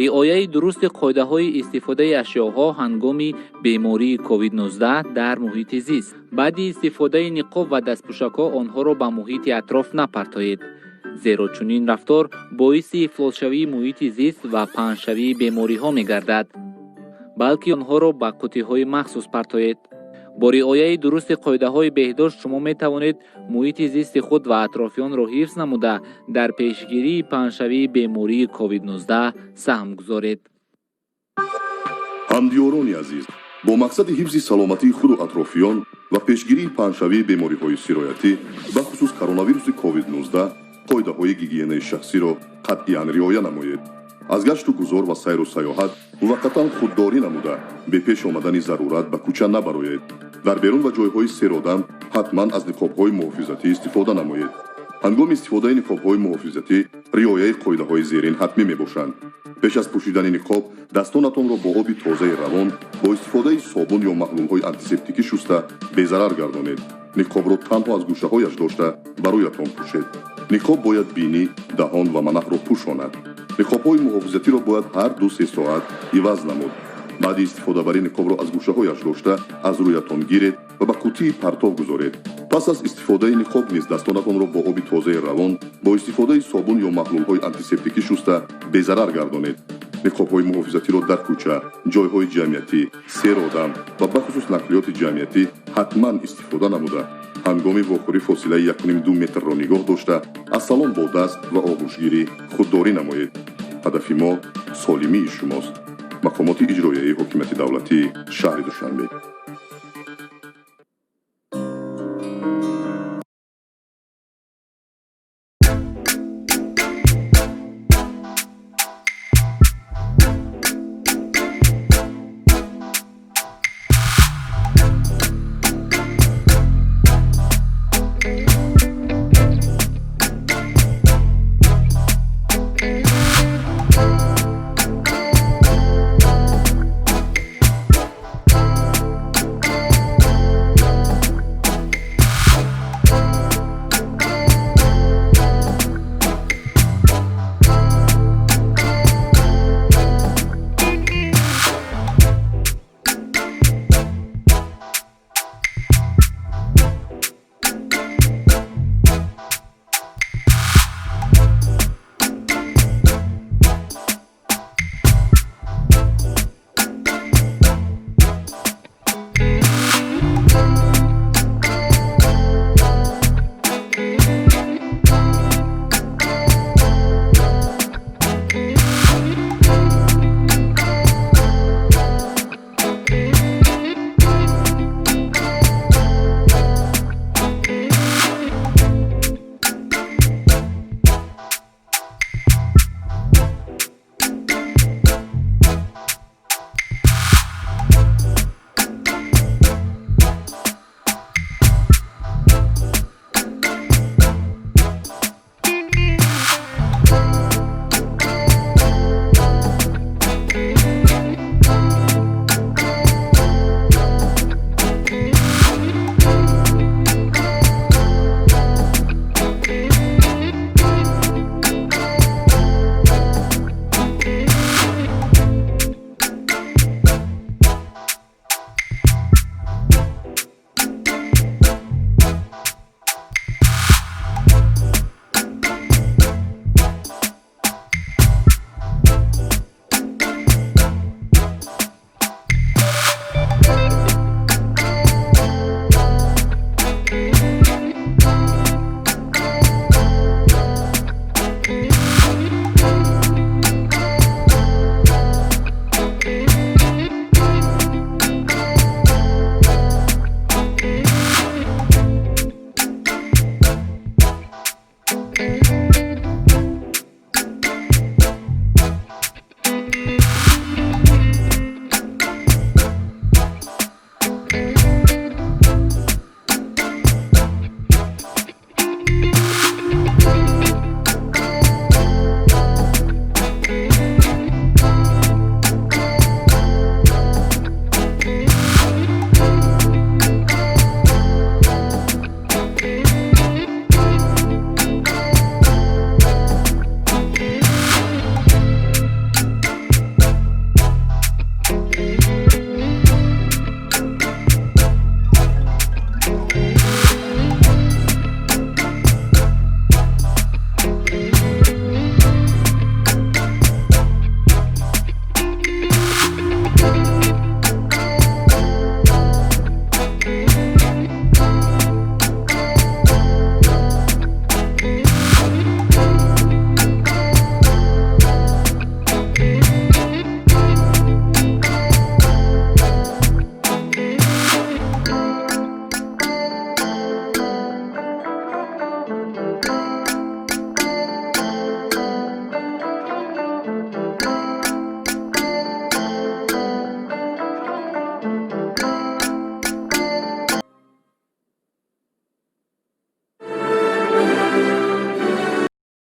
Риояи дурусти қоидаҳои истифодаи ашёҳо ҳангоми бемории COVID-19 дар муҳити зист. Баъди истифодаи ниқоб ва дастпӯшакҳо онҳоро ба муҳити атроф напартоед, зеро чунин рафтор боиси ифлосшавии муҳити зист ва паҳншавии бемориҳо мегардад, балки онҳоро ба қуттиҳои махсус партоед. Бо риояи дурусти қоидаҳои беҳдошт шумо метавонед муҳити зисти худ ва атрофиёнро ҳифз намуда, дар пешгирии паҳншавии бемории COVID-19 саҳм гузоред. Ҳамдиёрони азиз, бо мақсади ҳифзи саломатии худу атрофиён ва пешгирии паҳншавии бемориҳои сироятӣ, бахусус коронавируси COVID-19, қоидаҳои гигиенаи шахсиро қатъиян риоя намоед. Аз гашту гузор ва сайру саёҳат муваққатан худдорӣ намуда, бе пеш омадани зарурат ба кӯча набароед. Дар берун ва ҷойҳои серодам ҳатман аз ниқобҳои муҳофизатӣ истифода намоед. Ҳангоми истифодаи ниқобҳои муҳофизатӣ риояи қоидаҳои зерин ҳатмӣ мебошанд. Пеш аз пӯшидани ниқоб дастонатонро бо оби тозаи равон бо истифодаи собун ё маҳлулҳои антисептикӣ шуста, безарар гардонед. Ниқобро танҳо аз гӯшаҳояш дошта, ба рӯятон пӯшед. Ниқоб бояд бинӣ, даҳон ва манаҳро пӯшонад. Ниқобҳои муҳофизатиро бояд ҳар 2-3 соат иваз намуд. Баъди истифодабарӣ ниқобро аз гӯшаҳояш дошта, аз рӯятон гиред ва ба қуттии партов гузоред. Пас аз истифодаи ниқоб низ дастонатонро бо оби тозаи равон бо истифодаи собун ё маҳлулҳои антисептикӣ шуста, безарар гардонед. Ниқобҳои муҳофизатиро дар кӯча, ҷойҳои ҷамъиятӣ, серодам ва бахусус нақлиёти ҷамъиятӣ ҳатман истифода намуда, ҳангоми вохӯрӣ фосилаи 1,5-2 метрро нигоҳ дошта, аз салом бо даст ва оғӯшгирӣ худдорӣ намоед. Ҳадафи мо солимии шумост. Мақомоти иҷроияи ҳокимияти давлатии шаҳри Душанбе.